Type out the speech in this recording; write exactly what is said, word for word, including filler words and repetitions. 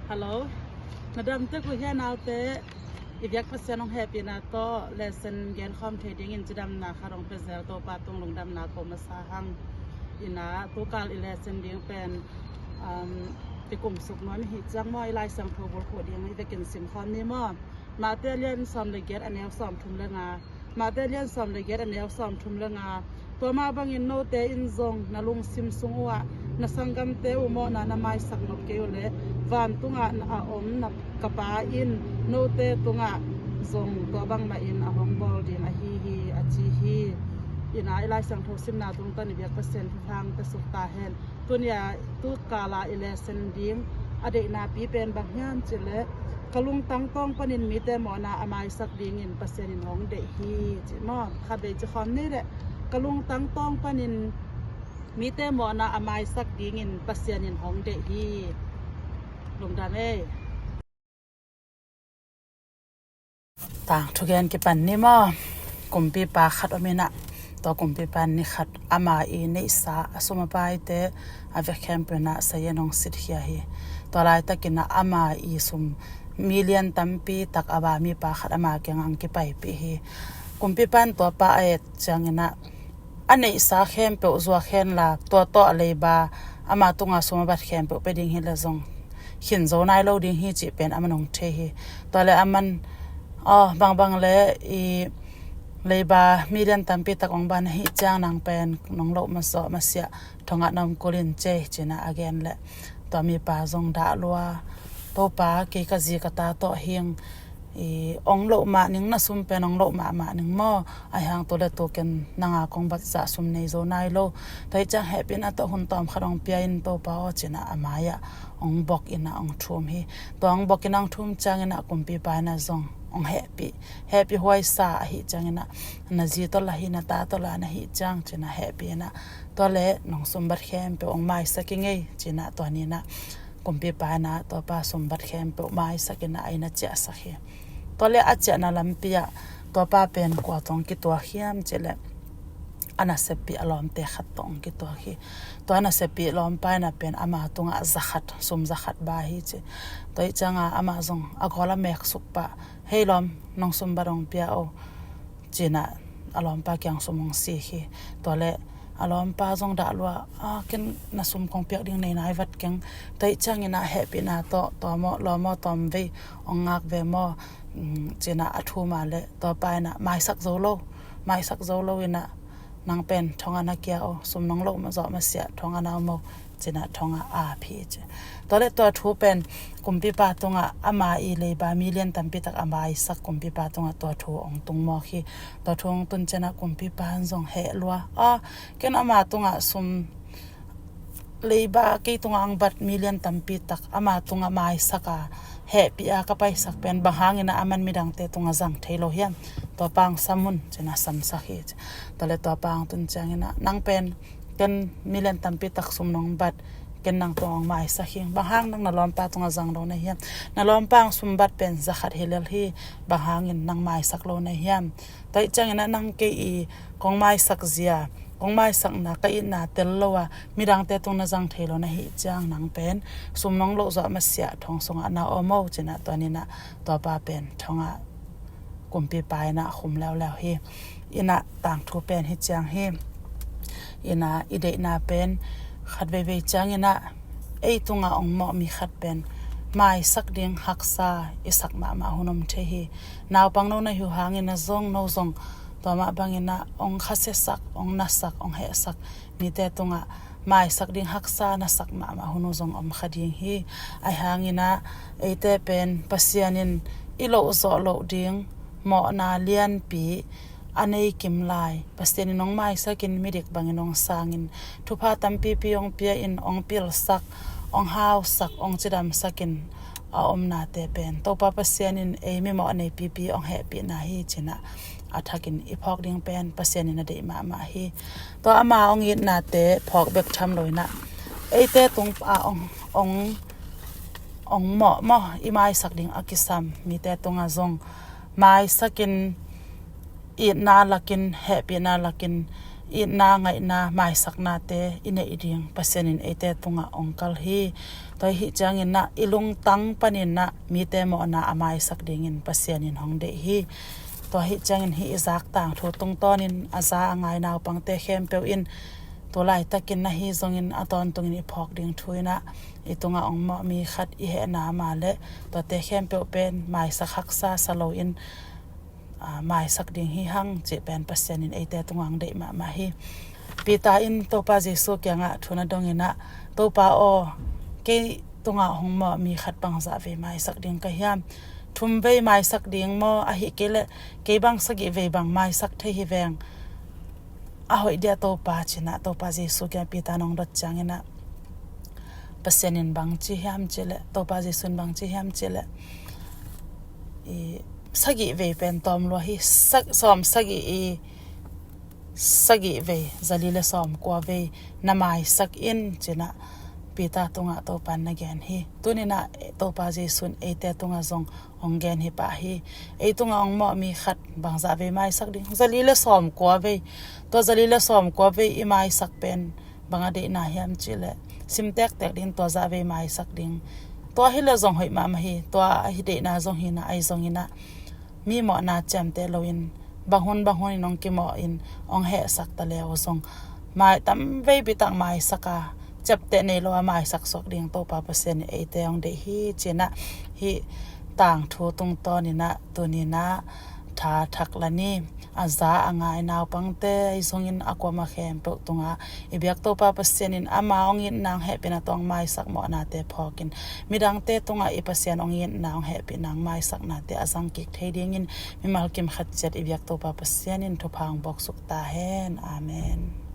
Hello. Na dam tek uh hia naute? I biak Pasian hong hehpihna tawh lesson genkhawm thei dingin cidamna khat hong pia zel Topa tung lungdamna ko masa hang. Ina tukal i lesson ding pen, um, i kum suk nuam i hih ciang maw, i Lai Siangtho bulphuh ding i vekin simkhawm ni maw? Mate lian sawm le giat a neu sawm thum le nga. Mate lian sawm le giat a neu sawm thum le nga. Tua mah bangin note in zong na lungsim sung uhah na sanggamte uh mawhna na maisak nop kei uh leh vantungah a om na ka Pa in note tungah zong tua bangmahin a hong bawl ding ahi hi, a ci hi. Ina i Lai Siangtho simna tungtawn i biak Pasian thupha hong pia suk ta hen. Tuni-a tukala i lesson ding a deihnapi pen bang hiam cih leh ka lungtang tawng panin mite mawhna a maisak dingin Pasian in hong deih hi, ci maw? Khatvei ci khawm ni leh, ka lungtang tawng panin mite mawhna a maisak dingin Pasian in hong deih hi. Lungdam ei. Tangthu gen kipan ni maw? Kumpipa khat om inah, tua kumpipa ni khat ama i neihsa a sum a paite a vek khempeuh inah sayen hong sitkhia hi. Tua laitakinah ama i sum million tampi tak a va mipa khat ama kiangah hong kipaipih hi. Kumpipa in tua pa a et cianginah a neihsa khempeuh zuak henla, tua tawh a leiba ama tunga sum a bat khempeuh pia ding hileh zong khin zo nai lo ding hi cih pen aman hong thei hi. Tua le aman, aw, bangbang le i leiba million tampi tak hong ban ahih ciang nang pen nong loh mawzaw masiah thongah na om kul in cei, cinah a gen leh tua mipa zong dah lua, Topa, kei ka zi ka ta tawh hing, i, ong loh mah ning, na sum pen ong loh mahmah ning maw? Ahi hang tu le tu ken nanga kong bat zah sum nei zo nai lo. Tua hi ciang hehpihna tawh hun tawm khat ong pia in Topa aw, cinah a mai-ah ong bok inah ong thum hi. Tua ong bok inah ong thum cianginah kumpipa inah zong ong hehpih, hehpih huaisa ahi cianginah, na zi tawh lah hi, na ta tawh lah na hi ciang, cinah hehpih inah, tua le nong sumbat khempeuh ong maisak i ngei, cinah tua ninah kumpipa inah tua pa sumbat khempeuh maisak inah a inn ah ciahsak hi. Tua le a ciahna lampi ah tua pa pen kua tawh ong kituak hiam cih leh a nasepih a lawmte khat tawh ong kituak hi. Tua a nasepih lawmpa inah pen ama tungah zakhat, sum zakhat ba hi ci. Tua hi cianga ama zong a gawl a meksuk pah, hei lawm, nong sumbat ong pia o, cinah a lawmpa kiang sum ong sik hi. Tua le a lawmpa zong dah lua, a, ken na sum kong piak ding nei nai vat keng. Tua hi cianginah hehpihna tawh, tua maw, lawm aw, tawm vei ong ngak ve maw, mm, cinah a thum a le tua pa inah maisak zo lo, maisak zo lo inah nang pen thongah na kia o, sum nong loh zawh masiah thongah na om o, cinah thongah a ap hi ci. Tua le tua thu pen kumpipa tungah ama i leiba million tampi tak a maisak kumpipa tungah tua thu ong tung mawk hi. Tua thu ong tun cianah kumpipa in zong heh lua, a, ken ama tungah sum, leiba kei tungah ong bat million tampi tak ama tungah maisak a, hehpih a ka paisak pen bang hangin ah aman midangte tungah zang thei lo hiam? Tua pa ong sam un, cinah samsak hi ci. Tua le tua pa ong tun cianginah, nang pen ken million tampi tak sum nong bat, ken nang tungah ong maisak hing, bang hang nang na lawmpa tungah zang lo na hiam? Na lawmpa ong sumbat pen zakhat hi lel hi, bang hangin nang maisak lo na hiam? Tua hi cianginah nang kei i kong maisak zia, kong maisakna ka itna tel lo a midangte tung na zang thei lo na hi ciang nang pen sum nong loh zawh masiah thong sungah na om o, cinah tua ninah tua pa pen thongah kumpipa inah khum leuleu hi. Inah tangthu pen hi ciang hi. Inah i deihna pen khat veivei cianginah ei tungah ong mawh mi khat pen maisak ding haksa i sak mahmah hun om thei hi. Naupang no na hi uh hangin ah zong, no zong tua mah banginah ong khasiasak, ong nasak, ong hehsak mite tungah maisak ding haksa nasak mahmah hun uh zong om kha ding hi. Ahi hanginah eite pen Pasian in i loh zawh loh ding mawhna lianpi a nei kim lai, Pasian in ong maisakin midik bangin ong sangin, thupha tampipi ong pia in, ong pilsak, ong hausak, ong cidamsakin a omnate pen Topa Pasian in ei mimawh neipipi ong hehpihna hi, cinah a thakin i phawk ding pen Pasian in a deih mahmah hi. Tua ama ong itnate phawk bek tham lo inah eite tung a ong, ong, ong mawh maw, i maisak ding a kisam mite tungah zong maisakin, itna lakin, hehpihna lakin, itna ngaihna maisaknate i neih ding Pasian in eite tungah hong kal hi. Tua ahih ciangin ah i lungtang panin ah mite mawhna a maisak dingin Pasian in hong deih hi. Tua ahih ciangin hih i zak tangthu tungtawnin a za a ngai naupangte khempeuh in tu laitakin na hi zongin a tawntungin i phawk ding thu in ah i tungah hong mawh mi khat i hehna mah leh tuate khempeuh pen maisak haksa sa loin maisak ding hi hang cih pen Pasian in eite tungah hong deih mahmah hi. Peter in Topa Jesu kiangah thu na dongin ah, Topa aw, kei tungah hong mawh mi khat bangzah vei maisak ding ka hiam? Thum vei maisak ding maw, ahih kei leh kei bang sagih vei bang maisak thei hi veng. A hoih dia Topa, ci-in ah Topa Jesu kiangah Peter in hong dot ciangin ah Pasian in bang ci hiam cih leh, Topa Jesu in bang ci hiam cih leh, i sagih vei pen tawm lua hi, sawm sagih i sagih vei, zali le sawm kua vei na maisak in, ci-in ah Peter tungah Topa in na gen hi. Tuni-in ah Topa Jesu in eite tungah zong hong gen hi pah hi. Ei tungah hong mawh mi khat bangzah vei maisak ding? Zali le sawm kua vei. Tua zali le sawm kua vei i maisak pen bang a deihna hiam cih leh, sim tektek dingin tua zah vei maisak ding. Tua hi leh zong hoih mahmah hi. Tua a hi deihna zong hi-in ah, ahi zongin ah mi mawhna ciamteh loin bang hun bang hun in hong kimawh in hong hehsak ta le uh zong mai tam veipi tak maisak a, ciapteh nei lo a maisak suak ding Topa Pasian in eite hong deih hi, ci-in ah hih tangthu tungtawnin ah tuni-in ah tha thak la ni. A za a ngai naupangte ahi zongin a kuamah khempeuh tungah i biak Topa Pasian in ama hong itna hong hehpihna tawh hong maisak mawhnate phawkin midangte tungah i Pasian hong itna hong hehpihna hong maisaknate a zang kik thei dingin mimal kim khat ciat i biak Topa Pasian in thupha hong buaksuk ta hen. Amen.